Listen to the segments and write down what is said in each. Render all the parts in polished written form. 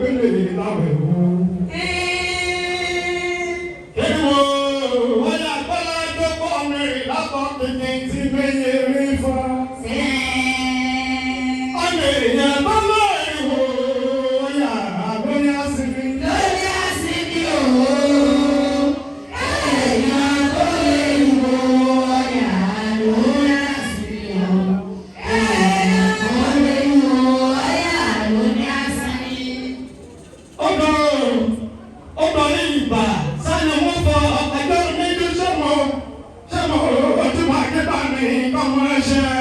Gbélé láwẹ̀ o. Eriwo wáyà gbọ́lá gbogbo ọmọ ìlábọ̀ tuntun tí méye rí fún. Ọmọ èèyàn bá lọ eriwo wáyà lórí àsìmí. Lórí àsìmí o, èèyàn tó lè wò ọ̀yà lórí àsìmí o, èèyàn tó lè wò ọ̀yà lórí àsìmí. Ọ̀dọ̀ ọ̀dọ̀ ìbà sani wọ́n fọ ẹgbẹ́ méjì sẹ́mọ̀ sẹ́mọ̀ ojúbà kíkà ní kọ́mọ ẹ̀ṣẹ̀.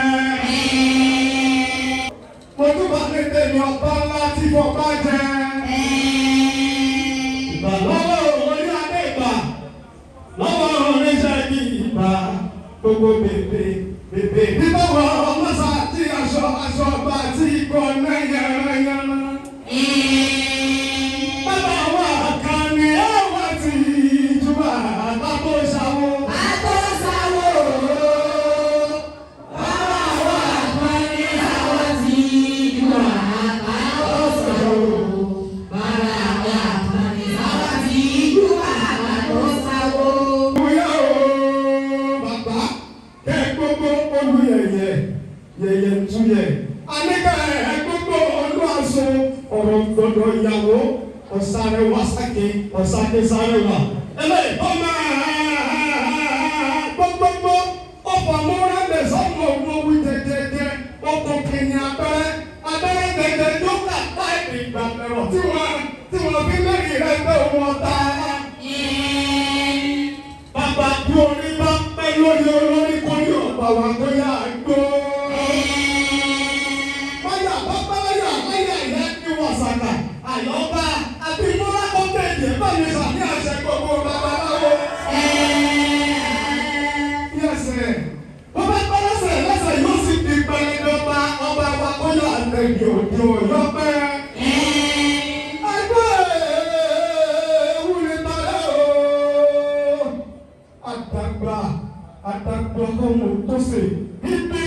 Mojúbà ní tèmi ọba ńlá tí mo bá jẹ. Ìbà lọ́wọ́ orí adé, ìbà lọ́wọ́ oníṣẹ́ kí ìbà gbogbo bèbè bèbè. Bíbọ̀wọ̀ ọmọọ̀sà tí aṣọ aṣọ ọba tí ikọ̀ náà yẹra yẹra. Bàbá wa kan ní ẹwà tí ìjùmọ̀ àtàkó ṣàwọ̀. Àtọ́sáwò, bàbá wa kan ní àwọn tí ìwà àtọ́sáwò. Bàbá wa kan ní àwọn tí ìwà àtọ́sáwò. Bóyá o bàbá kẹ́ gbogbo olùyẹ̀yẹ̀ yẹ̀yẹ̀ ntúyẹ̀. Àníkà ẹ̀ gbogbo olú aṣọ ọ̀rọ̀ gbọdọ̀ ìyàwó ọ̀sáré sáké ọ̀sáké sáré wà. Ẹlẹ́yìí tó máa gbogbogbò ọ̀pọ̀ múra lè sọ́mọ owó wí jẹjẹjẹ ọkọ̀ kìnìún abẹ́rẹ́ abẹ́rẹ́ jẹjẹ tó kà láìpẹ́ ìgbà mẹ́rọ̀ tí wọ́n fi lẹ́yìn rẹ̀ pé wọ́n ta. Bàbá bí orí bá pẹ́ lórí olórí kò ní ọ̀pá wa kó yá gbó. Báyà bàbá láyà láyà ìyá ní wàsàkà àyọ̀bá àti múra kó tẹ̀lé báyìí sàmì àṣẹ gbogbo babaláwo. Yẹsẹ̀ bàbá pẹ́lẹ́sẹ̀ lẹ́sẹ̀ yóò sì di pẹlẹdọ́gba ọba wa kó yá àtẹ̀gẹ̀ òjò yọpẹ́. Ẹgbẹ́ ewúrẹ́ tọ́lẹ̀ o. Àdàgbà àdàgbà ọmọ tó ṣe ibi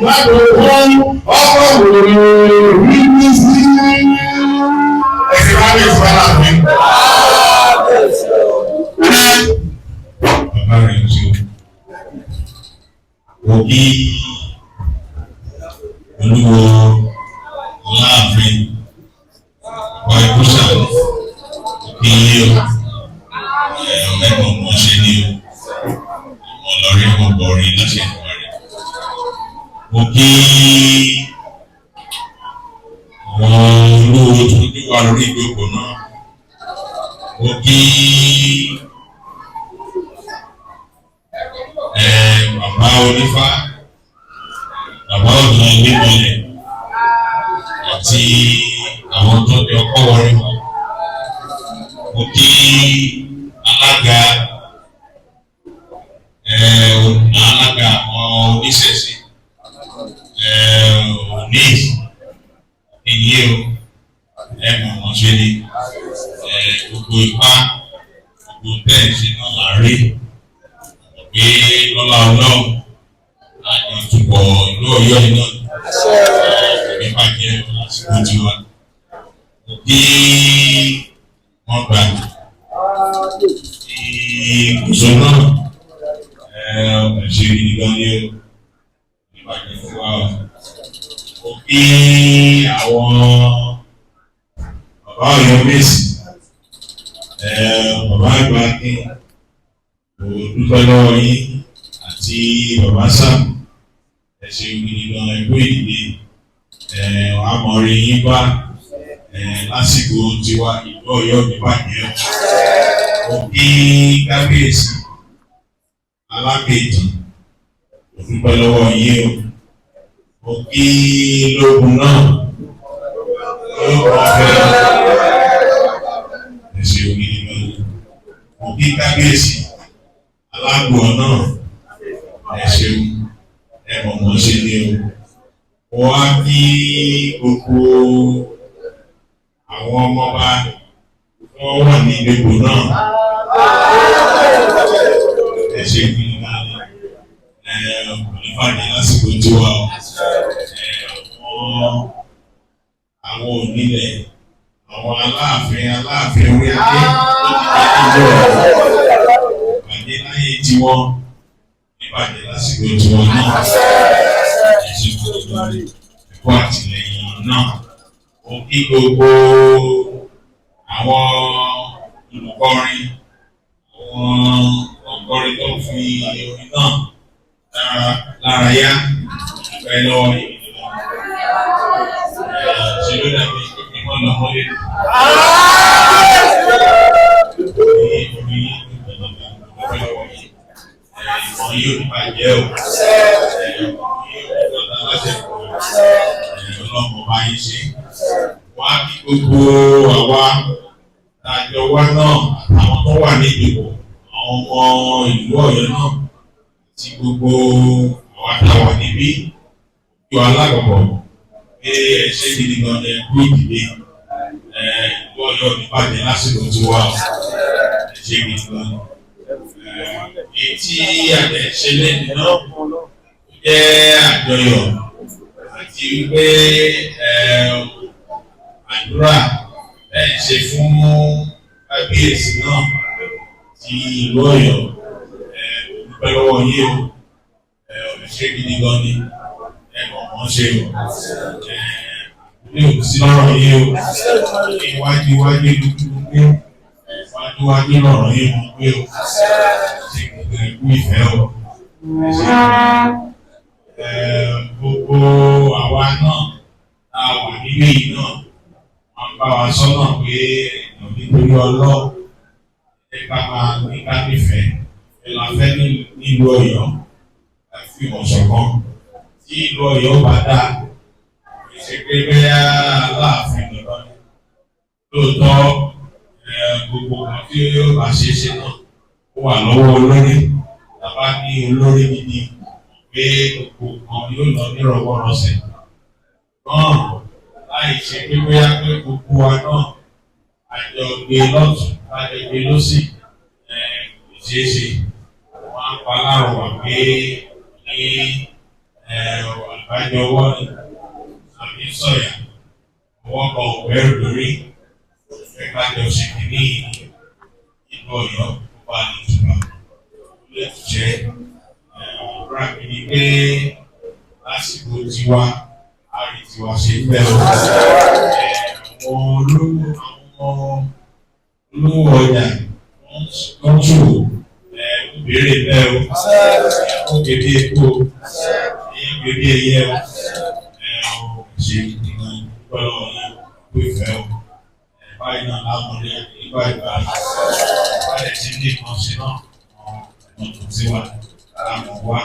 Ládùúgbò ọkọ̀ wòlé ní sí. Ẹ̀sìn bá mi fún aláàfin. Bàbá rẹ̀ ń ṣe òbí olúwo láàfin ọ̀pọ̀ ìkúsà kí ẹ̀ẹ́dẹ̀gbọ̀n mọ̀ ṣe ní o ọmọ lọ́rí ọmọ bọ̀rí láṣẹ ìwà rẹ̀. Mo kí àwọn olówó tó ń wà lórí ìjókòó náà. Mo kí bàbá onífá, bàbá ọ̀nà ilé mọ̀lẹ̀ àti àwọn tó ní ọkọ̀ wọlé wọn. Mo kí alága alága àwọn oníṣẹ̀ṣe òní ìyé o, ẹ mọ̀ wọ́n ṣe ni gbogbo ipá gbogbo tẹ̀ ṣe náà là ń rí pé lọ́lá ọlọ́run láti túbọ̀ ìlú ọ̀yọ́ iná ní bàjẹ́ lásìkò tiwa. Bí wọ́n gbà ìkùsọ̀ náà ṣe gidi gan ni o, ní bàjẹ́ fún wa o. Mo kí àwọn bàbá Ọ̀yọ́ Mèsì, bàbá àgbà kí mo dúpẹ́ lọ́wọ́ yín àti bàbá Sam, ẹ ṣeun gidi gan, ẹ kú ìdílé, àmọ̀rí yín bá lásìkò tiwa, ìlú Ọ̀yọ́ mi bàjẹ́ o. Mo kí kábíyèsí alákejì, mo dúpẹ́ lọ́wọ́ yín o. Mo kí lógun náà, lógun ọ̀fẹ́, ẹ ṣeun gidi gan. Mo kí kábíyèsí alágbó náà, ẹ ṣeun, ẹ mọ̀ mọ̀ ṣe ni o. Mo wá kí gbogbo àwọn ọmọọba tí wọ́n wà ní ìgbèkùn náà. Ẹ ṣe gidi gan ni, ẹ kò ní bàjẹ́ lásìkò tiwa o. Àwọn onílẹ̀, àwọn aláàfin aláàfin orí adé tó ti dé níjọ́ ìbàjẹ́ láyé tiwọn, níbàjẹ́ lásìkò tiwọn náà. Ẹ ṣe gidi gan ni, ẹ̀kọ́ àtìlẹ́yìn náà. Mo kí gbogbo àwọn olùkọrin, àwọn ọkọrin tó ń fi orin náà lára yá ìpẹ́ lọ́wọ́ yìí. Ṣe ló dàbí pé kí wọ́n lọ mọ́lé ní orí ìpẹ́ lọ́wọ́ yìí. Ìmọ̀ yóò ní bàjẹ́ o. Ìmọ̀ yóò ní dọ́ta láṣẹ pọ̀. Ọlọ́mọ bá yín ṣe. Wọ́n á kí gbogbo àwa àjọ wa náà àtàwọn tó wà ní ìdìbò, àwọn ọmọ ìlú Ọ̀yọ́ náà àti gbogbo àwa tá a wà níbí ojú alákọ̀ọ́kọ́ pé ẹ ṣé gidi gan ni, ẹ kú ìdílé, ìlú Ọ̀yọ́ ní bàjẹ́ lásìkò tí wà ó, ẹ ṣé gidi gan ni. Èyí tí àjẹ́ ṣe lẹ́nu náà ó jẹ́ àjọyọ̀ àti wípé àdúrà ẹ ṣe fún kábíyèsí náà ti ìlú Ọ̀yọ́. Dúpẹ́ lọ́wọ́ yín o, ẹ ṣé gidi gan ni, ẹ mọ̀ wọ́n ṣe o, ní òsì lọ́rọ̀ yín o, iwájú iwájú dúdú gbé, iwájú iwájú lọ́rọ̀ yín mo gbé o, ṣe gbogbo ẹkú ìfẹ́ o, ẹ ṣé gbogbo àwa náà tá a wà níbí yìí náà, wọ́n bá wa sọ́nà pé nítorí ọlọ́ ẹ ká máa ní ká nífẹ̀ẹ́ ẹ la fẹ́ nílùú Ọ̀yọ́, ẹ fi ìmọ̀ ṣọ̀kan tí ìlú Ọ̀yọ́ bá dáa, kì í ṣe pé bẹ́ẹ̀ Aláàfin nìkan ni lóòótọ́, gbogbo nǹkan tí yóò bá ṣe é ṣe náà ó wà lọ́wọ́ olórí. Tàbá ní olórí gidi pé gbogbo nǹkan yóò lọ nírọ̀wọ́rọsẹ̀ náà, láì ṣe pé bóyá pé gbogbo wa náà àjọ gbé lọ́tún àjọ gbé lọ́sì, kò ṣeé ṣe. Wọ́n á pa alárọ̀wà pé ní àlùbáríkà. Àgbájọ ọwọ́ ni àbí sọ̀yà ọwọ́ kan ò bẹ́rù lórí. Ẹ kájọ ṣe kìíní ìlú Ọ̀yọ́ kó bá lè jùlọ. Ó lè jẹ́ ọ̀rọ̀ mi ni pé lásìkò tiwa a rí tiwa ṣe ń bẹ̀ ọ́. Àwọn olówó àwọn olówó ọjà wọ́n ń ṣòwò ń béèrè bẹ́ẹ̀ o. Ó bèbí epo o, ẹ̀yìn bèbí ẹyẹ o. Ẹ̀ ò ṣe ìgbìmọ̀ gbọ́dọ̀ yín kó ìfẹ́ o. Ẹ̀ báyìí náà lámọ̀lé ìgbà ìgbà báyìí tí ní nǹkan ṣe náà ọ̀nà tó ti wà láàmú wá.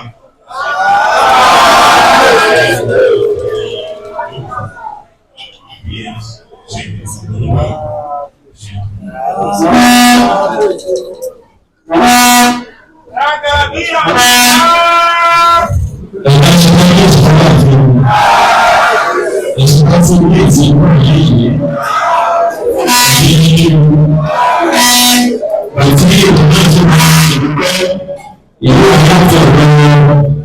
Ìlú àti ọ̀dọ́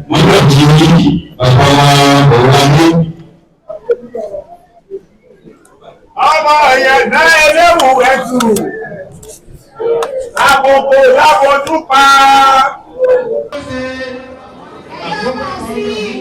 mọ́tòkì bàbá ọ̀rọ̀ ayé. Ọmọ ìyẹ̀dá ẹlẹ́wù ẹ̀tù àkókò láfojú pa. Ẹ sí.